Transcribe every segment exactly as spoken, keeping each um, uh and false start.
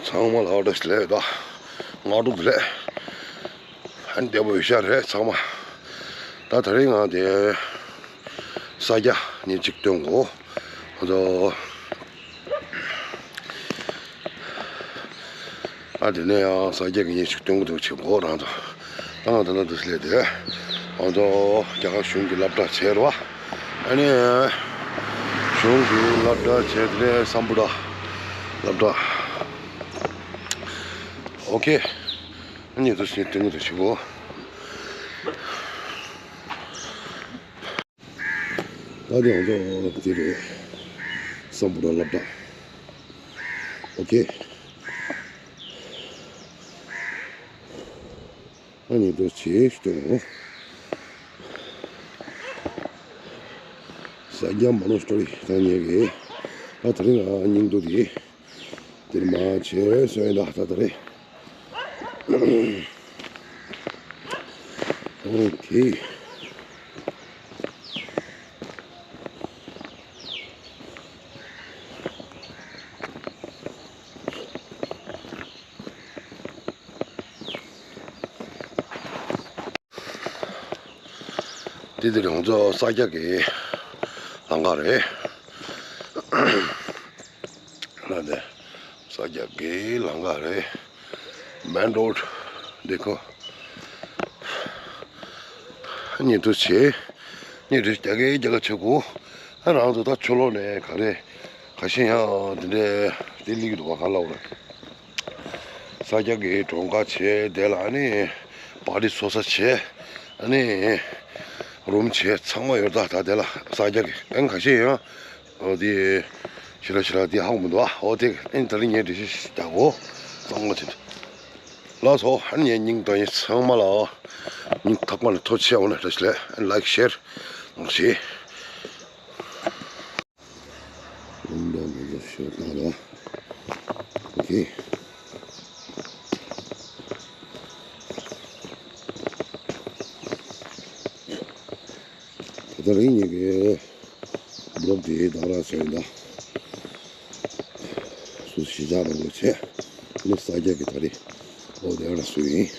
ཚང་མ་ལ་བཀྲ་ཤིས་བདེ་ལེགས། ད་སྔ་དྲོ་བདེ་ལེགས། ཨ་ནི་བདེ་པོ་ཡོད་ཤག་རེད་ཚང་མ། ད་དེ་རིང་ང་དེ་ས་རྒྱ་ཉིན་གཅིག་སྟོན་གོ། ཨ་ཙོ། ཨ་དེ་ནས་ཡང་ས་རྒྱ་གི་ཉིན་གཅིག་སྟོན་གོ་འདུག་ཆེ་གོ་རང་ཚོ། ད་ང་ད་ལྟ་འདུག་སླེབས་དེ། ཨ་ཙོ་རྒྱ་གར་གཞུང་གི་སློབ་གྲྭ་བྱས་རེད་བ། ཨ་ནི་གཞུང་གི་སློབ་གྲྭ་བྱས་དེ་ནས་སམ་བྷོ་ཊ་སློབ་གྲྭ། ཨོ་ཁེ། ཨ་ནི་འདུག་སེ་སྟོན་གོ་འདུག་ཆེ་གོ། ད་དེ་ང་ཚོ་དེ་རེད། སམ་བྷོ་ཊ་སློབ་གྲྭ། ཨོ་ཁེ། ཨ་ནི་འདུག་ཅེས་སྟོན། ས་རྒྱ་མོ་ནོ་སི་ཊེ་རི་ད་ཉེ་གི། ད་དེ་རིང་ཨ་སྙིང་སྡུག་དེ། དེར་མ་བྱས་སོང་ཡིན་ད་ད་ད་རེད། ཨོ་ཁེ། འདི་འདིར་ང་ཚོ་ས་སྐྱ་གི་ལམ་ཁ་རེད། ལ་ནས་ས་སྐྱ་གི་ལམ་ཁ་རེད། མེན་རོ་ཌི་འདི་ཁོ། ཉིན་དུ་ཆེ། ཉིན་དུ་རྒྱ་གི་རྒྱ་ག་ཆེ་གོ། ཨ་རང་ཚོ་ད་ཕྱི་ལོགས་ནས་ག་རེ་ཁ་ཤས་ཡང་འདི་འདྲའི་འདི་ལིག་འདུག་བ་ག་ལ་བ་རེད། ས་སྐྱ་གི་གྲོང་ཁ་བྱས་དེ་ལ་ཨ་ནི་པར་ཊི་ཚོགས་ས་བྱས། ཨ་ནི་རུམ་བྱས་ཚང་མ་ཡོད་ད་ད་དེ་ལ་ས་སྐྱ་གི་ཨན་ཁ་ཤས་ཡང་འོ་དེ་ཞི་ར་ཞི་ར་དེ་ཧ་གོ་མི་འདུག་ཨ། འོ་དེ་ཨན་ད་ལི་ངས་འགྲེལ་བཤད་རྒྱག་གོ་ཚང་མ་བྱེད། ལགས་སོ་ཨ་ནི་ངས་སྙིང་དང་ཡིན་ཚང་མ་ལ་སྙིང་ཐག་པ་ནས་ཐུགས་རྗེ་ཆེ། འོ་ན་བཀྲ་ཤིས་བདེ་ལེགས། ལའིཀ་ཤེར་གནང་ཞིག་ལུང་འདྲ་མི་འདྲ་ཞོ་བཏང་རོགས། ཨོ་ཁེ། ད་ལྟ་རིང་ཉིན་གྱི་བི་ལོག་དེ་དང་ར་ཚོ་ཡིན་ད། སུ་ཞི་ཆགས་རང་ལ་བྱས། ནི་ས་རྒྱ་གི་ད་རེས་ཨོ་དེ་ར་སུ་ཡིན།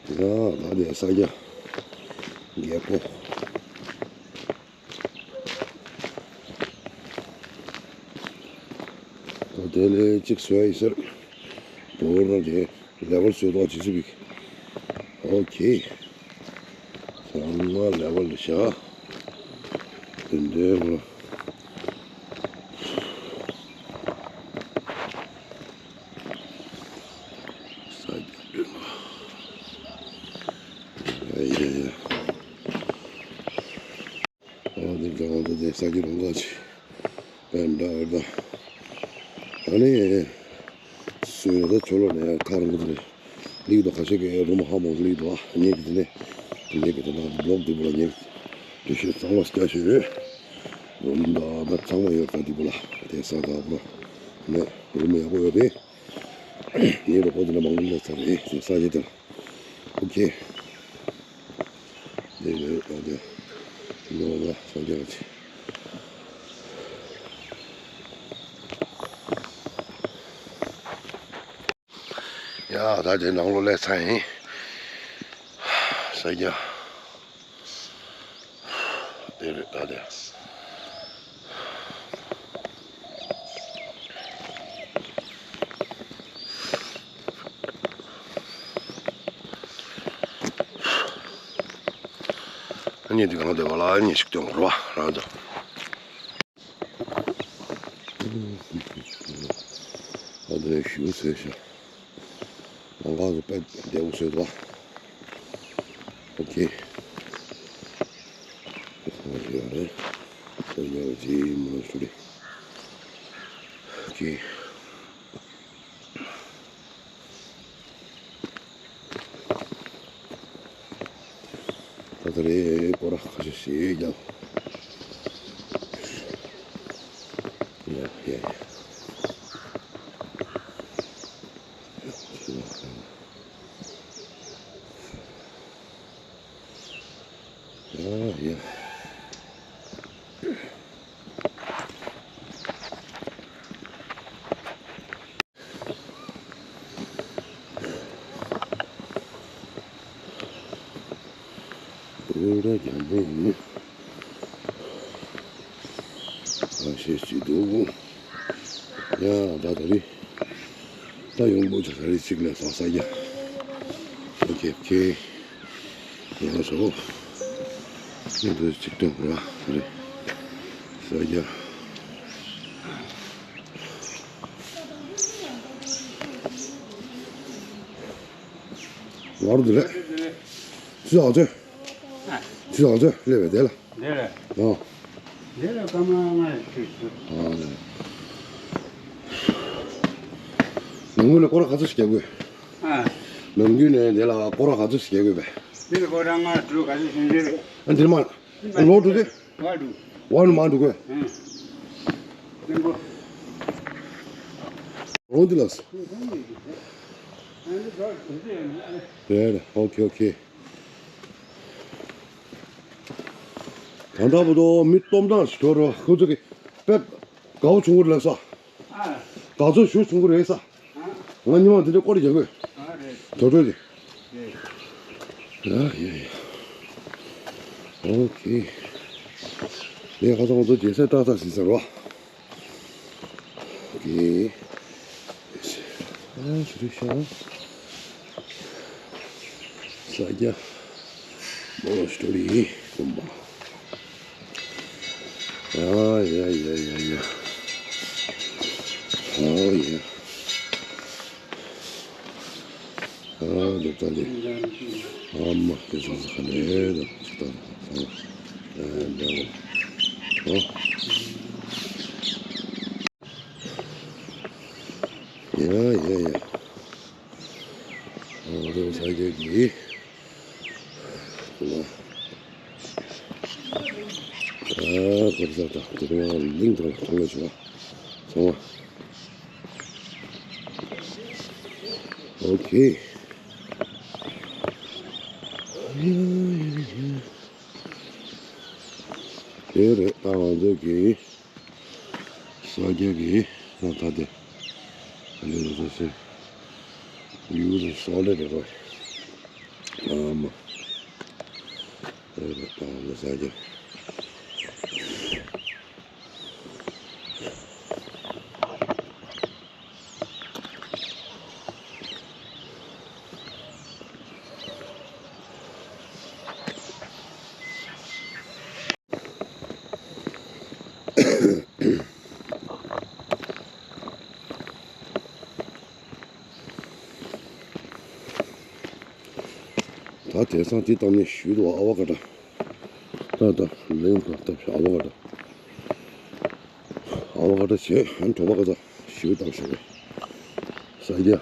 ཡ་ད་དེ་ས་རྒྱ་རྒྱལ་པོ། ད་དེ་ལས་གཅིག་བཟོས་ཡིན་ཟེར། བོར་ར་དེ། ལེ་ཝལ་བཟོས་ཏོག་ཇི་སི་བིག་ཨོ་ཁེ། ཚང་མ་ལེ་ཝལ་དུ་བཞག་དེ་འདྲའི་ལོ། ས་རྒྱ་སྤྲོད་ནོ། ཡ་ཡ་ཡ། ཨོ་དེ་འདྲ་འོ་དེ་དེ་ས་རྒྱ་རོང་ཚ་ཆེ། ཨེ་འདྲ་འོ་ད། ཨ་ནི། སུ་ཡོད་ད་ཆོ་ལོ་ནས་ཁ་རང་གི་དེ་ནས། ལིག་དོ་ཁ་ཤས་ཀྱི་རུམ་ཧ་མོ་ལིག་དོ་ཨ་ཉེ་གི་དེ་ནས། དེ་ཉེ་གི་དེ་ན་བི་ལོག་དེ་བུ་ལ་ཉེ་གི། དེ་ཤོད་གཙང་མ་སྐྱ་ཤོད་རེད། རུམ་ད་ད་ཚང་མ་ཡོད་ད་དེ་བུ་ལ། དེ་ས་ད་བུ་ལ། ནས་རུམ་ཡག་པོ་ཡོད་རེད། ངའི་རོགས་པ་དེ་ལ་མང་པོ་སླེབས་ཚར་རེད་དེ་ས་ཆ་དེ་ལ། ཨོ་ཁེ། དེ་ལས་ཨ་དེ། ལོ་ལ་ས་ཆ་ལ་ཆེ། ཡ་ད་དེ་ནང་ལོགས་སླེབས་ཚར་ཡིན། ས་ཆ། དེ་རེད་ད་དེ། ཨ་ནི་འདི་གང་བསྡད་པ་ལ་ཨ་ནི་ཞིག་སྟོན་དགོས་རེད་བ་རང་ཚོ། ཨ་དེ་ཞུ་ཟེར་ཤག་ལམ་ཁ་སུ་དཔེ་བདེ་པོ་བཟོས་འདུག་ཨོ་ཁེ། ཡ་རེད། ཡ་རེད་ཇི་མོ་ནོ་སི་ཊེ་རི། ཨོ་ཁེ། ད་ད་རེས་སྐོར་ར་ཁ་ཤས་ཤིག་ཀྱང་། ཡ་ཡ་ཡ། ཡོད་ར་རྒྱ་མེད་ཡིན། ཨ་ཤེས་ཅི་འདུག་ཡ་ད་ད་རི། ད་ཡོང་པོ་ཆ་ས་རི་གཅིག་ལས་སོང་ས་རྒྱ། ཨོ་ཁེ་ཨོ་ཁེ། ཡང་སོ། ཡང་དུ་གཅིག་སྟོན་དགོས་ར་རི། ས་རྒྱ། ང་རུ་འདི་རེད། ཅི་ཨ་ཅེ། ཅི་ཨ་ཅེ་སླེབས་པའི་དེ་ལ། འདི་རེད། ཨོ། འདི་ལ་སྐར་མ་ལྔ་ཡི་ཚོད་ཚོད། ཨ་ལེ། ནང་ངོས་ལ་སྐོར་ར་ག་ཚོད་ཞིག་རྒྱག་དགོས། ཨ། ནང་ཁུལ་ནས་འདི་ལ་སྐོར་ར་ག་ཚོད་ཞིག་རྒྱག་དགོས་པས། འདི་ལ་སྐོར་ར་ལྔ་དྲུག་ག་ཚོད་ཞིག་འདི་རེད། ཨ་འདིར་མ། ལོ་དྲུག་དེ། ལྔ་དྲུག་བ་ནི་མ་འགྲོ་དགོས། ཨ། ལེན་གོ། འོང་འདི་ལགས། ཨ་འདི་ཟོ་འདི་ཡང་ཨ་ལེ། རེད་རེད། ཨོ་ཁེ་ཨོ་ཁེ། ད་ལྟ་བར་དུ་མི་སྟོང་ཕྲག་ཞིག་འགྲོ་རོགས། ཁོ་ཚོ་གི་དཔེ་དགའ་བོ་བྱུང་གི་རེད་ས། ཨ། དགའ་ཚོར་ཞེ་པོ་བྱུང་གི་རེད་ས། ཨ། ང་ཉི་མ་འདི་འདྲ་སྐོར་རྒྱག་གི། ཨ་རེད། དྲོ་གྲོལ་གྱི། རེད། ཡ་ཡ་ཡ། ཨོ་ཁེ། ངས་ཁ་སང་ང་ཚོ་རྒྱལ་སྲས་སྟག་ཚང་ཟིན་ཟེར་བ། ཨོ་ཁེ། ཨ་ཤི་རི་ཤ། ས་རྒྱ། མོ་ལ་སི་ཊོ་རི་ཀུམ་པ། ཨ་ཡ་ཡ་ཡ་ཡ། ཨོ་ཡ། ཨ་འདི་ལྟ་ལེ། ཨ་མ་དེ་ཚོ་ཁ་ནས་དང་ཅི་ལྟ་དང་། ཨ་འདྲ་བོ། ཨོ། ཡ་ཡ་ཡ། ཨོ་རོ་ས་རྒྱ་གི། ཨ། ཨ་ཁོ་ས་ད་དེ་རིང་ལིང་དང་ཐོང་ལ་བྱུང་བ། སོང་བ། ཨོ་ཁེ། ཡ་ཡ་ཡ། དེ་རེད། ད་ང་ཚོ་གི་ས་རྒྱ་གི་ད་ད་དེ་ཨ་ནི་ལོ་ས་སེ་ཡུལ་དུ་སོག་ལེ་རེད་རོ། ཨ་མ། དེ་རེད། ད་ང་ཚོ་ས་རྒྱ། ད་དེང་སང་དེ་བཏང་ནས་ཞུས་འདུག་ཨ་བ་ཀ་ཏྲ། ད་ད་ལེན་ག་ད་ཨ་བ་ཀ་ཏྲ། ཨ་བ་ཀ་ཏྲ་བྱས་ཨ་ནི་གྲོ་པ་ག་ཚ་ཞུས་བཏང་ཞུ་གི། ས་རྒྱ།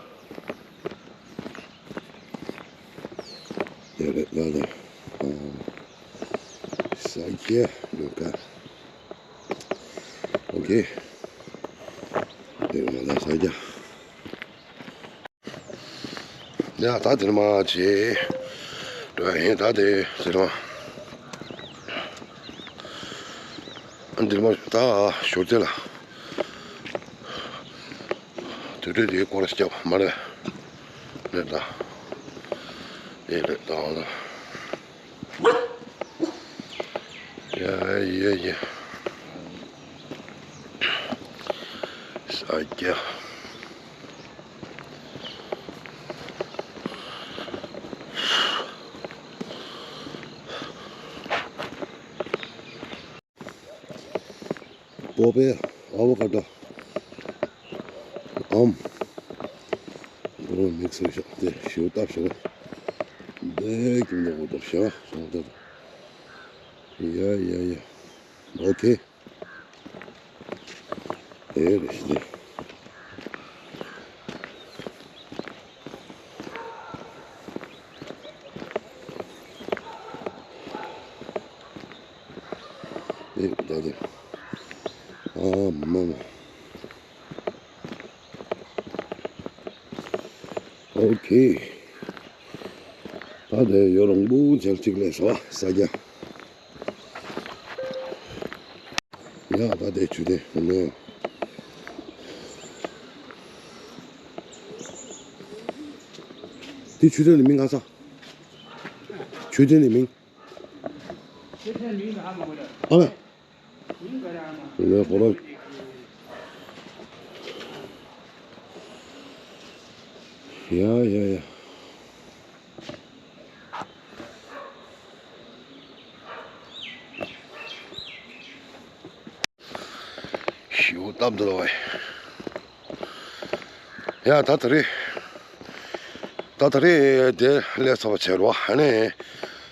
དེ་རེད་ལ་ལ། ཨ། ས་རྒྱ་ལུང་པ། ཨོ་ཁེ། དེ་རེད་ལ་ས་རྒྱ། ཡ་ད་དེར་མ་བྱེད། འགྲོ་ཡིན་ད་དེ་དེར་མ། འདིར་མ་ད་ཞོར་དེ་ལ། དུས་དྲོད་དེའི་སྐོར་སྐྱབས་མ་རེད། རེད་ད། ཨེ་རེད་ད་ཨང་ད། ཡ་ཡ་ཡ། ས་རྒྱ། སྤོ་པའི་ཨ་བོ་ཀ་ཏོ། ཨམ། འོ་མིག་སུ་ཤོག་དེ་ཞུ་བཏབ་ཤོག་དེ་ཀྱི་མདོག་མདོག་ཤ་སོང་དེ། ཡ་ཡ་ཡ། ཨོ་ཁེ། ཨེ་རེད་ཤི་དེ། ཨེ་ད་དེ། ཨ་མ་མ། ཨོ་ཁེ། ད་དེ་ཡོ་རང་བུ་ཆལ་གཅིག་ལས་སོ་ས་རྒྱ། ཡ་ད་དེ་ཆུ་དེ་ནས། དེ་ཆུ་དེ་ནི་མིང་ག་ས། ཆུ་དེ་ནི་མིང་། ཨ་ལ། ལས་ཁོ་རང་། ཡ་ཡ་ཡ། ཞིའུ་སྟབས་འདི་ལ་བས། ཡ་ད་ད་རེད། ད་ད་རེད་དེ་ལས་ཚ་བ་བྱེད་རོགས་ཨ་ནི།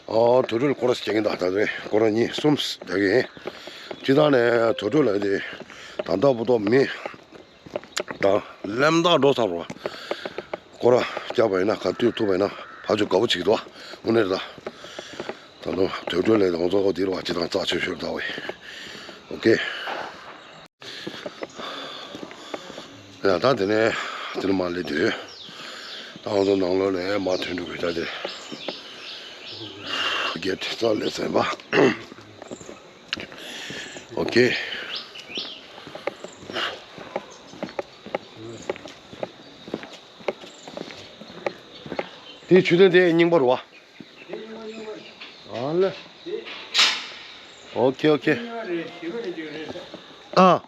ཨོ་དུར་ཁྲོད་ལ་སྐོར་ར་ཞིག་རྒྱག་གིན་ད་ད་རེད་སྐོར་ར་གཉིས་གསུམ་རྒྱག་གིན། སྤྱི་བཏང་ནས་དུར་ཁྲོད་ལ་དེ་ད་ལྟ་བུ་ཏོ་མི་དང་ལམ་ཐག་འགྲོ་ཚར་རོགས། སྐོར་ར་རྒྱབ་པ་ཡིན་ན་ག་དུས་ཐུབ་པ་ཡིན་ན་ཕར་ཚུར་དགའ་བོ་བྱེད་ཀྱི་འདུག་བ་དངོས་གནས་རེད་ད། ད་དུང་དུར་ཁྲོད་ལ་ང་ཚོ་འདིར་བ་སྤྱི་བཏང་རྩ་ཆེ་ཤོས་ད་བས། ཨོ་ཀེ། ཡ་ད་དེ་ནས་དེ་ནས་མར་སླེབས་དུས། ད་ང་ཚོ་ནང་ལོགས་ནས་མར་ཐོན་འགྲོ་གི་ད་དེ། གེ་ཊི་རྩ་ལས་ཟིན་པ། ཨོ་ཀེ། དེའི་མཆོད་རྟེན་དེ་རྙིང་པ་རེད་བ། ཨ་ལེ། ཨོ་ཀེ་ཨོ་ཀེ། ཨ།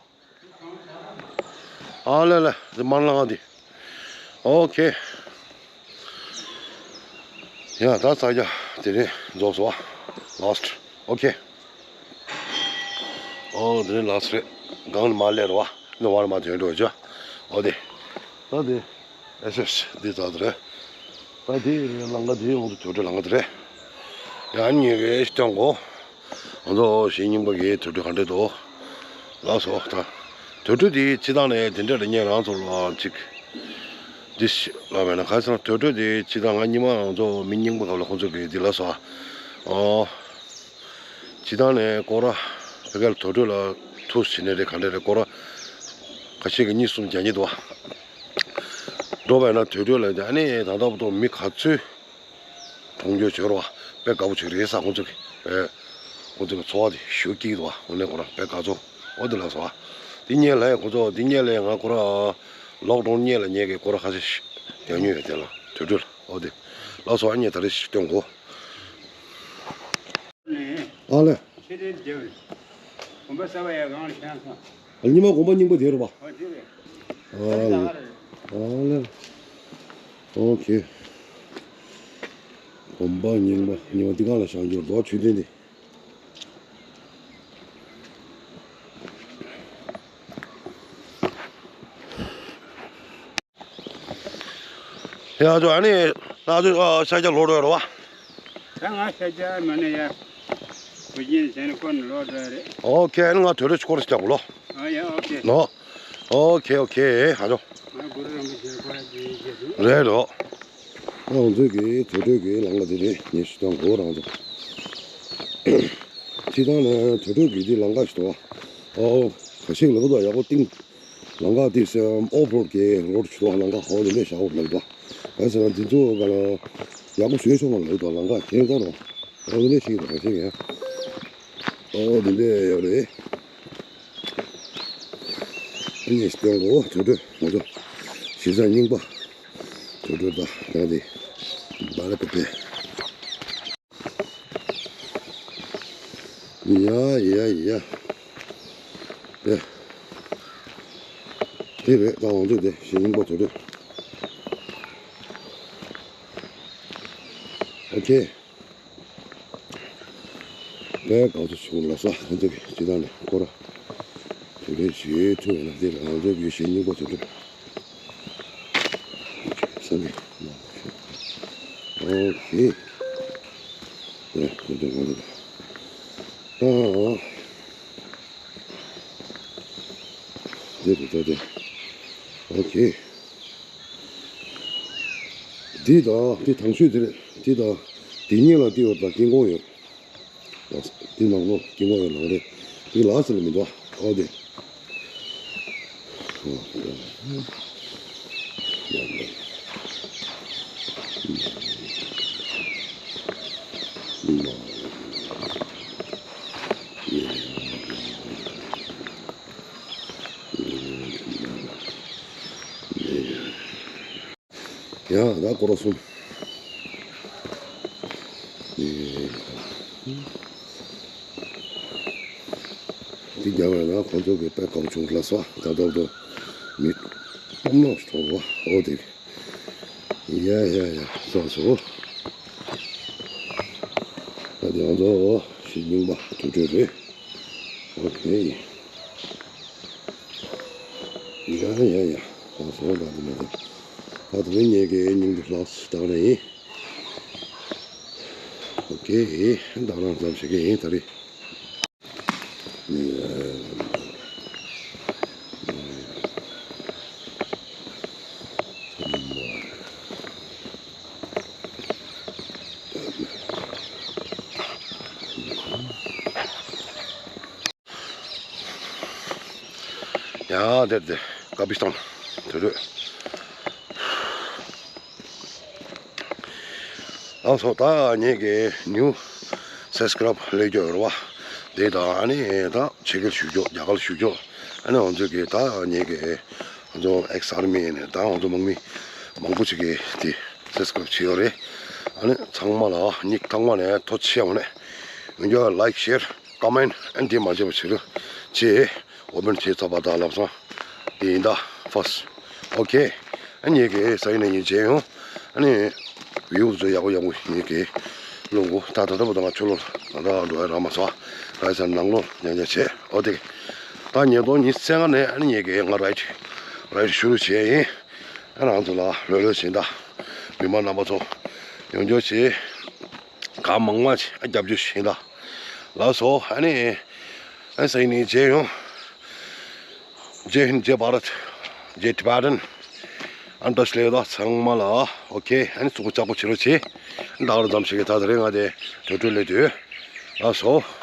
ཨ་ལེ་ལེ། དེ་མར་ལངས་དེ། ཨོ་ཀེ། ཡ་ད་ས་རྒྱ་དེ་རིང་རྫོགས་སོ། ལ་སི་ཊི། ཨོ་ཀེ། ཨོ་དེ་རིང་ལ་སི་ཊི་རེད། སྒང་ནས་མར་སླེབས་རོགས་ཨ། ནི་བར་མ་དོན་འགྲོ་བྱོས། ཨོ་དེ། ད་དེ། ཨེ་སེ་སི་འདི་ཙག་རེད། ད་དེ་ལམ་ཁ་དེ་ང་ཚོ་དུར་ཁྲོད་ལམ་ཁ་དེ་རེད། ཡང་ཉིན་རེ་སྟོན་གོ། ང་ཚོ་གཞིས་རྙིང་པ་གི་དུར་ཁྲོད་ག་འདྲས་འདུག་ལགས་སོ་ད། དུར་ཁྲོད་དེ་སྤྱི་བཏང་ནས་དེ་འདྲས་རེད་ངས་རང་ཚོ་ལ་ཅིག་འདི་ཞིག་ལབ་པས་ན་ག་ཟེར་ན་དུར་ཁྲོད་དེ་སྤྱི་བཏང་ང་ཉི་མ་ང་ཚོ་མི་རྙིང་པ་ག་ལ་ཁོང་ཚོ་གི་འདི་ལ་སོ། ཨོ། སྤྱི་བཏང་ནས་སྐོར་ར་བོད་སྐད་ལ་དུར་ཁྲོད་ལ་ཐུགས་བྱེད་ནས་རེད་ག་འདྲས་རེད་སྐོར་ར་ཁ་ཤས་ཀྱི་གཉིས་གསུམ་རྒྱག་ཉེ་འདུག་བ། འགྲོ་བས་ན་དུར་ཁྲོད་ལ་ཨ་ནི་ད་ལྟ་བར་དུ་མི་ག་ཚོད་གྲོང་ཁྱེར་བྱོས་རོགས་དཔེ་དགའ་པོ་ཅིག་རེད་ས་ཁོང་ཚོ་གི་ཨེ། ཁོང་ཚོ་གི་འཚོ་བ་དེ་ཞུ་སྐྱིད་འདུག་བ་དངོས་གནས་ཁོ་རང་དཔེ་དགའ་ཚོ་ཨོ་དེ་ལ་སོ་བ། དེ་ཉེ་ལ་ཁོང་ཚོ་དེ་ཉེ་ལ་ང་ཁོ་ར་ལོག་གྲོང་ཉེ་ལ་ཉེ་གི་ཁོ་ར་ཁ་ཤས་རྒྱག་ཉོས་ཡོད་དེ་ལ་དུར་ཁྲོད་ལ་ཨོ་དེ་ལ་སོ་བ་ཉེ་ད་རེ་ཞིག་སྟོན་གོ། ཨ་ལེ། ཆེ་དེ་རྒྱབ། གོམ་པ་གསར་པ་ཡ་གང་ལ་བྱང་སོང་། ཉི་མ་གོམ་པ་རྙིང་པ་དེ་རེད་པ། ཨོ་དེ་རེད། ཨ་ལེ། ཨ་ལེ། ཨོ་ཁེ། གོམ་པ་རྙིང་པ་ཉི་མ་འདི་གང་ལ་བྱང་རྒྱུར་རྡོ་ཆུ་ལྡན་དེ། ཡ་ཅོ་ཨ་ནི་ང་ཚོ་ཤར་རྒྱག་ལོག་འགྲོ་ཡ་རོ་བ། ད་ང་ཤར་རྒྱག་མ་ནི་ཡ། བུ་རྒྱན་ཟེར་ནི་ཁོ་ནི་ལོག་འགྲོ་ཡ་རེད། ཨོ་ཁེ་ཨ་ནི་ང་དོ་རེ་ཆུ་སྐོར་རྒྱག་གོ་ལོ། ཨ་ཡ་ཨོ་ཁེ། ནོ། ཨོ་ཁེ་ཨོ་ཁེ་ཨ་ཅོ། ང་གུ་རུ་རིན་པོ་ཆེ་ཁོ་ར་ཅི་ཡི་ཁེ་དུ། རེད་རོ། ང་ཚོས་ཀྱི་དོ་ཁྲོད་ཀྱི་ལམ་ཁ་དེ་རེད་ངས་ཞུ་དང་གོ་རང་ཚོ། སྤྱི་བཏང་ནས་དོ་ཁྲོད་ཀྱི་དེ་ལམ་ཁ་ཞིག་འདུག་བ། ཨོ། ཁ་ཤས་ལབ་དོ་ཡག་པོ་ཏིང་། ལམ་ཁ་དེ་སེམས་ཨོ་བོར་གྱི་རོར་ཆུ་ལོག་ལམ་ཁ་ཧོ་ལེ་ལེ་ཤ་འོ་ལབ་དོ། ག་ཟེར་ན་འདི་ཚོ་ག་ལ་ཡག་པོ་བཟོས་ཆོག་མ་ལབ་དོ་ལམ་ཁ་གྱེན་ཙམ་རོ། ཨོ་ལེ་ལེ་ཤིག་དང་ཤིག་ཡ། ཨོ་འདི་འདྲ་ཡོད་རེད། ཨ་ནི་སྟོན་གོ་དུར་ཁྲོད་ང་ཚོ་གཞིས་ཆགས་རྙིང་པ་དུར་ཁྲོད་དང་ད་དེ་བ་ལ་ཀ་པེ། ཡ་ཡ་ཡ། དེ། དེ་རེད་ད་ང་ཚོ་དེ་གཞིས་རྙིང་པ་དུར་ཁྲོད། ཨོ་ཁེ། དཔེ་དགའ་ཚོ་བྱུང་ལ་ས་ཁོང་ཚོ་གི་སྤྱི་བཏང་ནས་སྐོར་ར་དེ་འདྲའི་ཞིག་ཐུབ་ཡོད་ན་དེ་ང་ཚོ་གི་གཞིས་རྙིང་པ་དུར་ཁྲོད་ས་ནས་ཨོ་ཁེ། དེ་དེ་དེ་ང་ཚོ་ཨ་དེ་དེ་དེ་དེ་ཨོ་ཁེ། འདི་དང་འདི་དང་ཤོས་འདི་རེད། འདི་དང་འདི་གཉིས་ལ་འདི་ཡོད་དང་དཀྱིལ་འཁོར་ཡོད། འདི་ནང་ལོགས་དཀྱིལ་འཁོར་ཡོད་ནང་རེད། འདི་ལ་ཟེར་ལ་མི་འདུག་ཨ། ཨོ་དེ། ཡང་ད་སྐོར་ར་གསུམ། རྒྱབ་ལ་ན་ཁོང་ཚོ་གི་དཔེ་གང་བྱུང་ལ་སོ་ད་ལྟ་ལོ་མི་སྟོང་ནོ་སྟོང་བ་འོ་དེ། ཡ་ཡ་ཡ་སོ་སོ། ད་དེ་ང་ཚོ་ཞི་སྙིང་པ་དུ་དྲོད་རེད། ཨོ་ཁེ། ཡ་ཡ་ཡ་སོ་སོ། ད་དེ་མ་ད་ད་དེ་ངེད་ཀྱི་སྙིང་དུ་ལགས་སུ་བཏང་ནས་ཡིན། ཨོ་ཁེ། ད་རང་ཙམ་ཞིག་ཡིན་ད་རེད། ཡ་དེར་དེ་ཀ་པི་སྟོང་དེ་རེད། ཨང་སོ་ད་ངེད་ཀྱི་ནིའུ་སབ་སི་ཀ་རབ་ལས་རྒྱུ་ཡོད་རེད་བ། དེ་དང་ཨ་ནི་ད་ཕྱི་རྒྱལ་བཞུགས་རྒྱུ་རྒྱ་གར་བཞུགས་རྒྱུ་ཨ་ནི་ང་ཚོ་གི་ད་ངེད་ཀྱི་ང་ཚོ་ཨེག་སི་ཨར་མི་ནས་ད་ང་ཚོ་དམག་མི་མང་པོ་ཅིག་གིས་དེ་སབ་སི་ཀ་རབ་བྱས་ཡོད་རེད། ཨ་ནི་ཚང་མ་ལ་ཉིག་ཐང་མ་ནས་ཐུགས་རྗེ་ཆེ་ཡོང་ནས་ཡོང་རྒྱུ་ལའིཀ་ཤེར་ཀོ་མེན་ཨ་ནི་དེ་མ་བརྗེད་པ་བྱེད་རོགས་བྱེད། ཨོ་པན་བྱས་ཚར་བ་དང་ལབ་སོང་། དེ་ཡིན་ད་ཕར་སི། ཨོ་ཁེ། ཨ་ངེད་ཀྱི་ས་ཡིན་ན་ཡིན་བྱས་ཡོང་། ཨ་ནི་བིའུ་ཚོ་ཡག་པོ་ཡག་པོ་ངེད་ཀྱི་བླུག་གོ་ད་ད་ལྟ་བུ་ད་ང་ཆུ་ལོ་ད་ད་འགྲོ་ཡ་རག་མ་སོང་། ར་ས་ནང་ལོ་ཉང་ཉ་བྱས་ཨོ་དེ། ད་ཉིས་སྟོང་ཉི་ཤུ་རྩ་ལྔ་ནས་ཨ་ནི་ངེད་ཀྱི་ང་རའི་ཌི་རའི་ཌི་ཤུ་རུ་བྱས་ཡིན། ཨ་ང་ཚོ་ལ་ལོས་ལོས་བྱེད་ད། མི་མང་རྣམ་པ་ཚོ་ཡོང་རྒྱུ་བྱེད། གང་མང་མང་ཞིག་རྒྱབ་སྐྱོར་ཞིག་ལ། ལགས་སོ་ཨ་ནི། ཨ་ས་ཡིན་ནི་ཇེ་ཡོང་། ཇེ་ཧིན་ཇེ་བྷ་རད། ཇེ་ཊི་བྷ་ཊན། ཨ་འདྲ་ཞིག་ལས་ད་ཚང་མ་ལ་ཨོ་ཁེ་ཨ་ནི་གཙོ་བོ་ལྕགས་པོ་བྱེད་རོགས་བྱེད། ད་ག་རུ་འཛོམས་ཞིག་གི་ད་དེ་རིང་ང་དེ་གྲོས་གྲོས་ལས་དུས། ལགས་སོ།